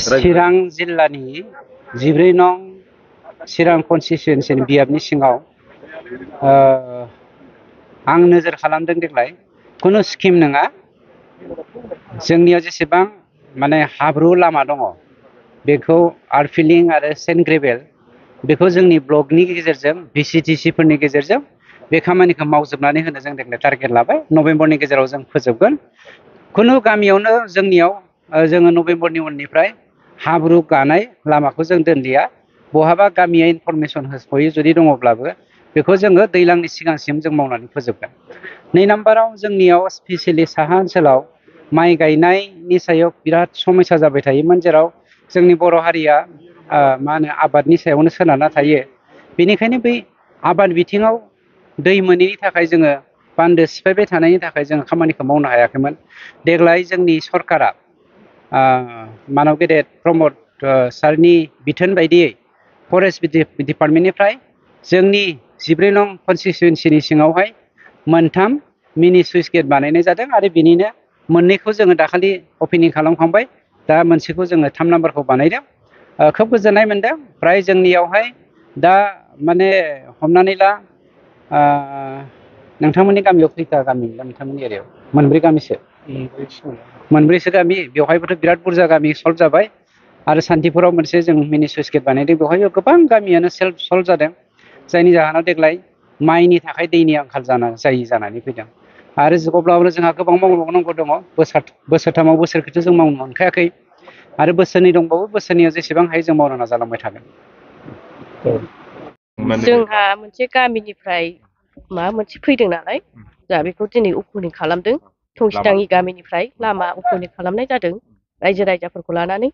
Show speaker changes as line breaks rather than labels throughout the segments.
चिरां जिल्लानि 14 नं चिरां कनस्टिटुयेन्सिनि बियाबनि सिङाव आं नोजोर खालामदों देग्लाय खुनु स्किम नङा। जोंनियाव जेसेबां माने हाब्रु लामा दङ बेखौ आर्टफिलिं आरो सेन्ट ग्रेभेल बेखौ जोंनि ब्लकनि गेजेरजों VCTC फोरनि गेजेरजों बे खामानिखौ मावजोबनानै होनो जों देग्लाय टारगेट लाबाय। नभेम्बरनि गेजेराव जों फोजोबगोन। खुनु गामियावनो जोंनियाव जोङो नभेम्बरनि उननिफ्राय हाब्रु गानाय लामाखौ जों दोनलिया। बहाबा गामिया इनफरमेसन होयो जुदि दङब्लाबो बेखौ जोङो दैज्लांनि सिगांसिम जों मावनानै फोजोबगोन। 2 नाम्बाराव जोंनियाव स्पेसियेलि साहा ओनसोलाव माइ गायनायनि सायाव बिराद समस्या जाबाय थायोमोन, जेराव जोंनि बर' हारिया मा होनो आबादनि सायावनो सोनारना थायो। बेनिखायनो बै आबाद बिथिङाव दै मोनैनि थाखाय जोङो बान्दो सिफायबाय थानायनि थाखाय जोङो खामानिखौ मावनो हायाखैमोन। देग्लाय जोंनि सरकारा मानब गेदेर प्रमद सारनि बिथोन बायदियै फरेस्ट डिपार्टमेन्टनिफ्राय जोंनि 14 नं कनस्टिटुयेन्सिनि सिङावहाय 3 मिनि सुइस गेट बानायनाय जादों आरो बिनिनो 2खौ जोङो दाखालि अपेनिं खालामखांबाय। दा 1खौ जोङो 3 नाम्बारखौ बानायदों। खोब गोजोननाय मोनदों। फ्राय जोंनियावहाय दा माने हमनानै ला नोंथांमोननि गामियाव खैथा गामि नोंथांमोननि एरियायाव? 4 गामिसो। 4सो गामि। बेवहायबोथ' बिराद बुरजा गामि सल्भ जाबाय। आरो सान्तिपुराव मोनसे जों मिनि सुइस गेट बानायदों। बेवहाय गोबां गामियानो सेल्फ सल्भ जादों, जायनि जाहोनाव देग्लाय माइनि थाखाय दैनि आंखाल जानानै फैदों। आरो अब्लाबो जोंहा गोबां मावबावनांगौ दङ। बोसोरथामाव बोसोरखौथ' जों मावनो मोनखायाखै आरो बोसोरनै दंबावो। बोसोरनैयाव जेसेबां हायो जों मावनो नाजालांबाय थागोन।
जोंहा मोनसे गामिनिफ्राय माबा मोनसे फैदों नालाय जोंहा बेखौ दिनै अपेनिं खालामदों। थंसिदांनि गामिनिफ्राय लामा अपेनिं खालामनाय जादों रायजो राजाफोरखौ लानानै।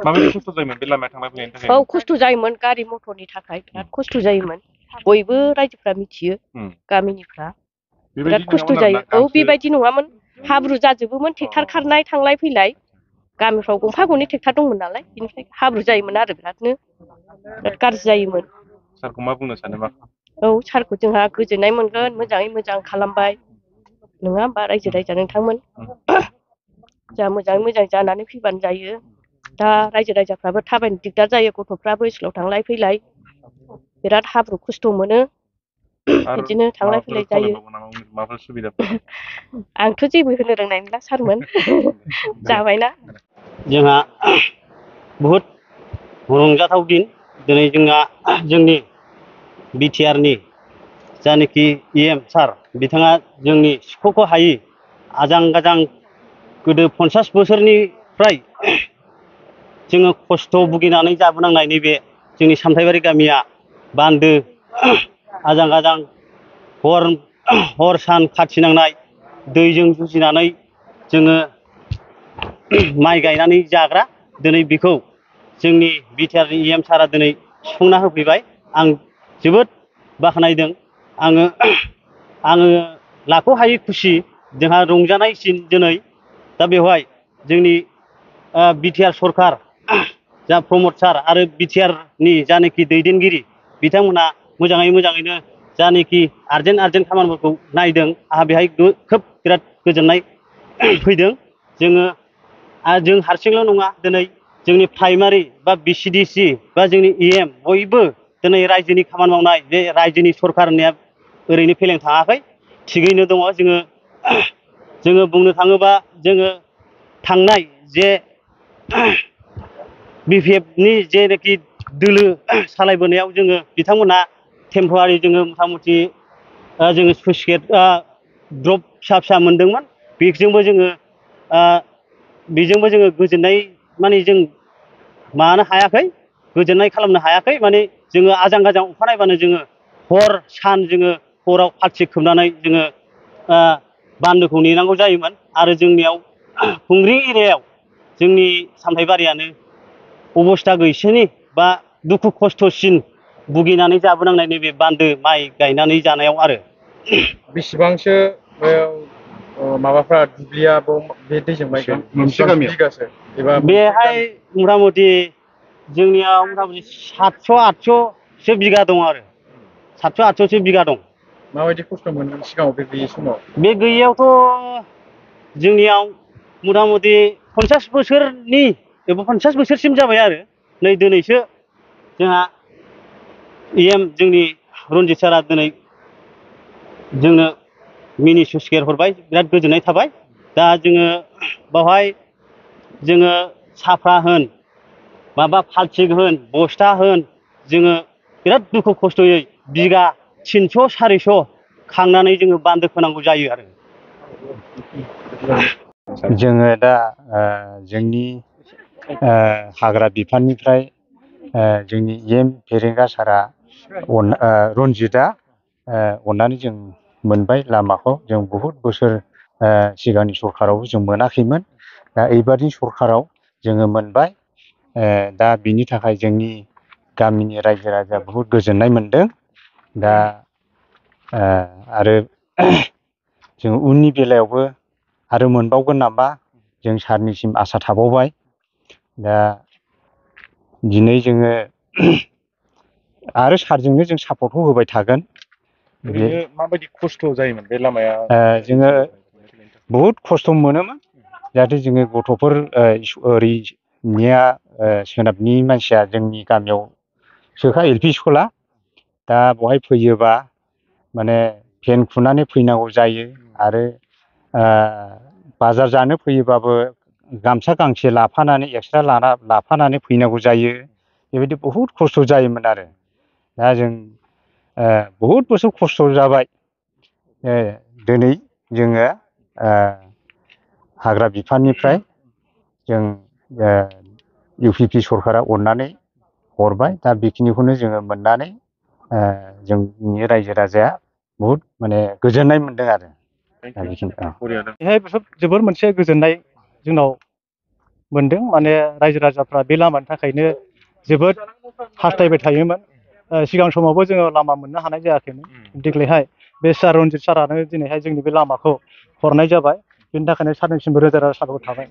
माबायदि खस्थ' जायोमोन बे लामाया थांलाय फैलायनि थाखाय?
औ, खस्थ' जायोमोन। गारि मथरनि थाखाय बिराद खस्थ' जायोमोन। बयबो रायजोफ्रा मिथियो, गामिनिफ्रा बिराद खस्थ' जायो। औ, बेबायदि नङामोन। हाब्रु जाजोबोमोन, ट्रेक्टर खारनाय थांलाय फैलाय। गामिफ्राव गंफा गंनै ट्रेक्टर दंमोन नालाय, बेनिफ्राय हाब्रु जायोमोन आरो बिरादनो बिराद गाज्रि जायोमोन।
सारखौ मा बुंनो सानो? मा?
औ, सारखौ जोंहा गोजोननाय मोनगोन। मोजाङै मोजां खालामबाय, नङा होमबा रायजो राजा नोंथांमोन? जोंहा मोजाङै मोजां जानानै फैबानो जायो। दा रायजो राजाफ्राबो थाबायनो दिगदार जायो, गथ'फ्राबो स्कुलाव थांलाय फैलाय बिराद हाब्रु खस्थ' मोनो। बिदिनो थांलाय फैलाय जायो। आंथ' जेबो होनो रोंनाय नंला सारमोन। जाबायना।
जोंहा बहुद रंजाथाव दिन। दिनै जोंनि बिटिआरनि जानाखि EM सार, बिथाङा जोंनि सिख'खौ हायि आजां गाजां गोदो 50 बोसोरनिफ्राय जोङो खस्थ' भुगिनानै जाबोनांनाय नैबे जोंनि सामथाइबारि गामिया बान्दो आजां गाजां हर सान खाथिनांनाय दैजों जुजिनानै जोङो माइ गायनानै जाग्रा। दिनै बेखौ जोंनि बिटिआरनि EM सारा दिनै सुफुंना होफैबाय। आं जोबोद बाख्नायदों। आङो लाख'हायै खुसि। जोंहा रंजानायसिन दिनै। दा बेवहाय जोंनि बिटिआर सरखार जा प्रमद सार आरो बिटिआरनि जानाखि दैदेनगिरि बिथांमोना मोजाङैनो जानाखि आर्जेन्ट खामानिफोरखौ नायदों। आंहा बेहाय खोब बिराद गोजोननाय फैदों। जों हारसिंल' नङा, दिनै जोंनि प्राइमारि बा VCDC बा जोंनि EM बयबो दिनै रायजोनि खामानि मावनाय, बे रायजोनि सरखार होननाया ओरैनो फेलें थाङाखै, थिगैनो दङ। जोङो बुंनो थाङोबा जोङो थांनाय जे BPFनि जेनाखि दोलो सालायबोनायाव जोङो बिथांमोना टेम्परारि जोङो मथा मथि जोङो सुइस गेट ड्रप फिसा मोनदोंमोन। बेजोंबो जोङो गोजोननाय माने जों माबानो हायाखै, गोजोननाय खालामनो हायाखै। माने जोङो आजां गाजां अखा नायबानो जोङो हर सान जोङो हराव फाथि खोबनानै जोङो बान्दोखौ नेनांगौ जायोमोन। आरो जोंनियाव खुंग्रिं एरियायाव जोंनि सामथाइबारियानो अबस्था गैसेनि बा दुखु खस्थ'सिन भुगिनानै जाबोनांनाय नैबे बान्दो माइ गायनानै जानायाव। आरो
बेसेबांसो माबाफ्रा दुब्लिया बे दैजों माइ मोनसे बिगासो
बेहाय मथा मथि जोंनियाव मथा मथि 700-800सो बिगा दं। आरो 700-800सो बिगा दं।
माबायदि खस्थ' मोनोमोन सिगाङाव बे गैयै समाव?
बे गैयैयावथ' जोंनियाव मथा मथि 50 बोसोरनि एबा 50 बोसोरसिम जाबाय आरो नै दिनैसो जोंहा जोंनि रनजित सारा दिनै जोंनो मिनि सुइस गेट हरबाय बिराद गोजोननाय थाबाय दा जोङो बावहाय जोङो साफ्रा होन माबा फाल्थिक होन बस्था होन जोङो बिराद दुखु खस्थ'यै बिगा 300 400 खांनानै जोङो बान्दो खोनांगौ जायो आरो
जोङो दा जोंनि हाग्रा बिफाननिफ्राय जोंनि फेरेंगा सारा रनजितआ अननानै जों मोनबाय लामाखौ जों बहुद बोसोर सिगांनि सरखारावबो जों मोनाखैमोन दा एबारनि सरखाराव जोङो मोनबाय दा बिनि थाखाय जोंनि गामिनि रायजो राजा बहुद गोजोननाय मोनदों दा आरो जों उननि बेलायावबो आरो मोनबावगोन नामा जों सारनिसिम आसा थाबावबाय दा दिनै जोङो आरो सारजोंनो जों सापर्टखौ होबाय थागोन
ओरैनो माबायदि खस्थ' जायोमोन बे लामाया
जोङो बहुद खस्थ' मोनोमोन जाहाथे जोङो गथ'फोर ओरैनिया सोनाबनि मानसिया जोंनि गामियाव सोखा LP स्कुला दा बहाय फैयोबा माने फेन खुनानै फैनांगौ जायो आरो बाजार जानो फैयोबाबो गामसा गांसे लाफानानै एक्सट्रा लाफानानै फैनांगौ जायो बेबायदि बहुद खस्थ' जायोमोन आरो दा जों बहुद बोसोर खस्थ' जाबाय दिनै जोङो हाग्रा बिफाननिफ्राय जों UPP सरखारा अननानै हरबाय दा बेखिनिखौनो जोङो मोननानै जोंनि रायजो राजाया बहुद माने गोजोननाय मोनदों आरो बेहाय जोबोर मोनसे गोजोननाय जोंनाव मोनदों माने रायजो राजाफ्रा बे लामानि थाखायनो जोबोद हास्थायबाय थायोमोन सिगां समावबो जोङो लामा मोननो हानाय जायाखैमोन देग्लायहाय बे सार रनजित सारानो दिनैहाय जोंनि बे लामाखौ हरनाय जाबाय बेनि थाखायनो सारनिसिमबो रोजा रोजा साबायखर थाबाय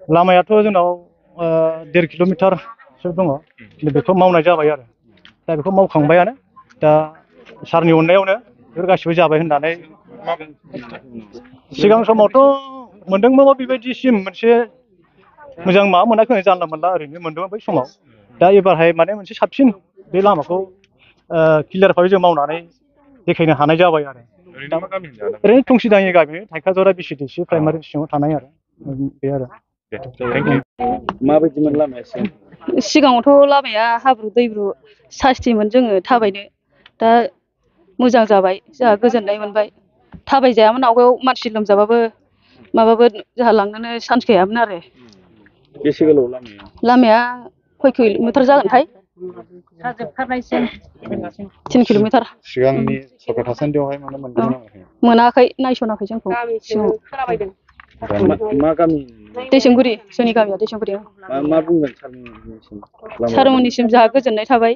लामायाथ' जोंनाव 1.5 किल'मिटारसो दङ बेखौ मावनाय जाबाय आरो दा बेखौ मावखांबायानो दा सारनि अननायावनो बेफोर गासिबो जाबाय होननानै सिगां समावथ' मोनदोंमोन बेबायदिसिम मोनसे मोजां माबा मोनाखै जानला मोनला ओरैनो मोनदोंमोन बै समाव दा एबारहाय माने मोनसे साबसिन बे लामाखौ क्लियार भाबै जों मावनानै देखायनो हानाय जाबाय आरो ओरैनो थंसिदाङि गामि थाइखाजरा BCDC प्राइमारि सिङाव थानाय आरो बे आरो
माबायदिमोन लामाया
सिगाङावथ' लामाया हाब्रु दैब्रु सास्तिमोन जोङो थाबायनो दा मोजां जाबाय जोंहा गोजोननाय मोनबाय थाबायजायामोन आवगायाव मानसि लोमजाबाबो माबाबो जोंहा लांनोनो चान्स गैयामोन आरो
बेसे गोलाव
लामाया खय किल'मिटार जागोनथाय 3 किल'मिटार
सिगांनि सरखार थासान्दियावहाय
मोनाखै नायस'नाखै जोंखौ खोनाबायदों
मा गामि
दैसोमगुरि जोंनि गामिया दैसोमगुरि
मा बुंगोन
सारमोननिसिम जोंहा गोजोननाय थाबाय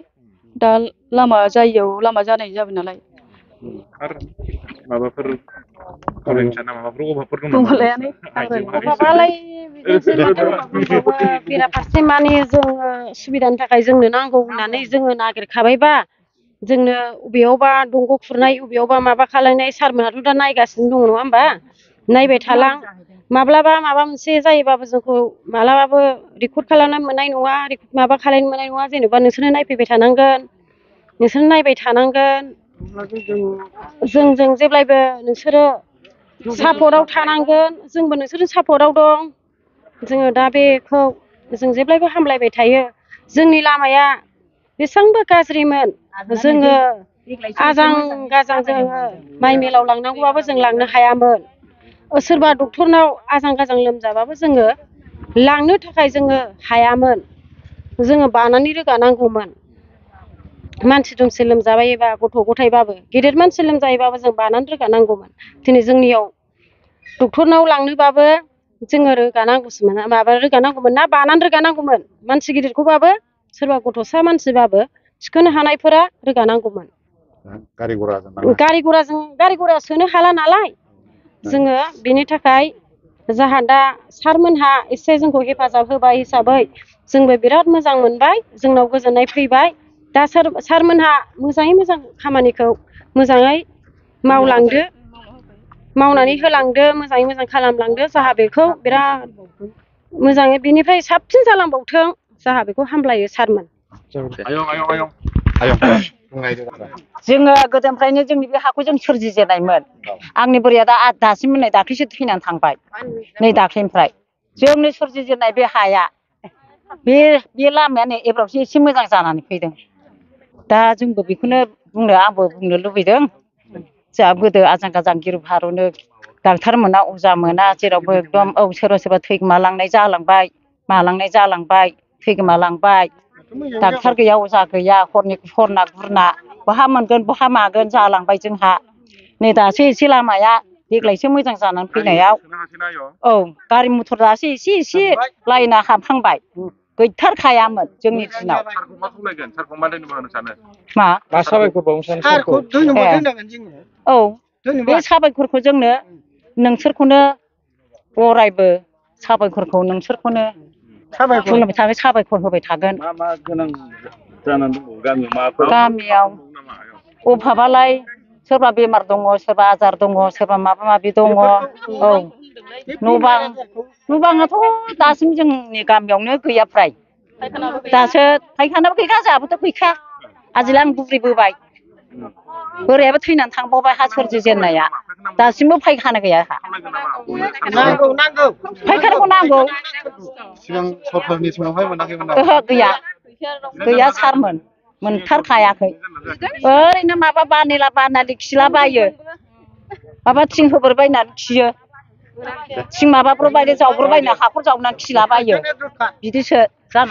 दा लामा जायियाव लामा जानाय जाबाय नालाय
आरो माबाफोर अभाबफोर दं
अभाबालाय बेराफारसे माने जोङो सुबिदानि थाखाय जोंनो नांगौ होननानै जोङो नागिरखाबायबा जोंनो बबेयावबा दंग' खुरनाय बबेयावबा माबा खालायनाय सारमोनहाथ' दा नायगासिनो दङ नङा होमबा नायबाय थालां माब्लाबा माबा मोनसे जायोबाबो जोंखौ मालाबाबो रेकर्ड खालामनो मोननाय नङा माबा खालामनो मोननाय नङा जेनेबा नोंसोरनो नायफैबाय थानांगोन नोंसोर नायबाय थानांगोन जोंजों जेब्लायबो नोंसोरो सापर्टआव थानांगोन जोंबो नोंसोरजों सापर्टआव दं जोङो दा बेखौ जों जेब्लायबो हामलायबाय थायो जोंनि लामाया बेसेबांबो गाज्रिमोन जोङो आजां गाजां जोङो माइ मिलाव लांनांगौबाबो जों लांनो हायामोन सोरबा डक्टरनाव आजां गाजां लोमजाबाबो जोङो लांनो थाखाय जोङो हायामोन जोङो बानानै रोगानांगौमोन मानसि दुमसि लोमजाबायोबा गथ' गथायबाबो गेदेर मानसि लोमजायोबाबो जों बानानै रोगानांगौमोन दिनै जोंनियाव डक्टरनाव लांनोबाबो जोङो रोगानांगौमोन ना बानानै रोगानांगौमोन मानसि गिदिरखौबाबो सोरबा गथ'सा मानसिबाबो थिखोनो हानायफोरा रोगानांगौमोन गारि घरा सोनो हाला नालाय जोङो बिनि थाखाय जाहा दा सारमोनहा एसे जोंखौ हेफाजाब होबाय हिसाबै जोंबो बिराद मोजां मोनबाय जोंनाव गोजोननाय फैबाय दा सारमोनहा मोजाङै मोजां खामानिखौ मोजाङै मावनानै होलांदो मोजाङै मोजां खालामलांदो जोंहा बेखौ बिराद
मोजाङै बिनिफ्राय साबसिन जालांबावथों जोंहा बेखौ हामलायो सारमोन।
जोङो गोदोनिफ्रायनो जोंनि बे हाखौ जों सोरजिजेननायमोन। आंनि बोराया दासिम नै दाख्लैसो थैनानै थांबाय नै दाख्लैनिफ्राय जोंनो सोरजिजेननाय बे हाया बे लामाया नै एबारावसो एसे मोजां जानानै फैदों। दा जोंबो बेखौनो आंबो बुंनो लुबैदों जोंहा गोदो आजां गाजां गिरु फारुनो डाक्टार मोना अजा मोना जेरावबो एकदम सोरबा सोरबा थैगोमालांनाय जालांबाय मालांनाय जालांबाय थैगोमालांबाय डाक्टार गैया अजा गैया हरना गुरना बहा मोनगोन बहा मागोन जालांबाय जोंहा नै दासो एसे लामाया देग्लायसो मोजां जानानै फैनायाव गारि मथर दासो एसे लाइना हाबहांबाय गैथारखायामोन जोंनि दिनाव मा
साबायखर बावनो सानो
बे साबायखरखौ जोंनो नोंसोरखौनो अरायबो साबायखरखौ नोंसोरखौनो खुलुमबाय थागोन साबायखर होबाय थागोन।
मा गोनां जानानै दङ गामियाव माबाफोर
गामियाव अभाबालाय सोरबा बेमार दङ सोरबा आजार दङ सोरबा माबा माबि दङ न' बाङाथ' दासिम जोंनि गामियावनो गैया फ्राय दासो फायखानाबो गैखा जोंहाबोथ' गैखा आजिखालि आं बुरिबोबाय बोरायाबो थैनानै थांबावबाय हा सोरजिजेननाया दासिमबो फायखाना गैया फायखानाखौ नांगौ
सिगां सरखारनि समावहाय मोनाखैमोन
ओहो गैया सारमोन मोनथारखायाखै ओरैनो माबा बानालि खिलाबायो माबा थिं होब्रबायनानै खियो थिं माबाब्रबायना जावब्रबायना हाखर जावनानै खिलाबायो बिदिसो जानानै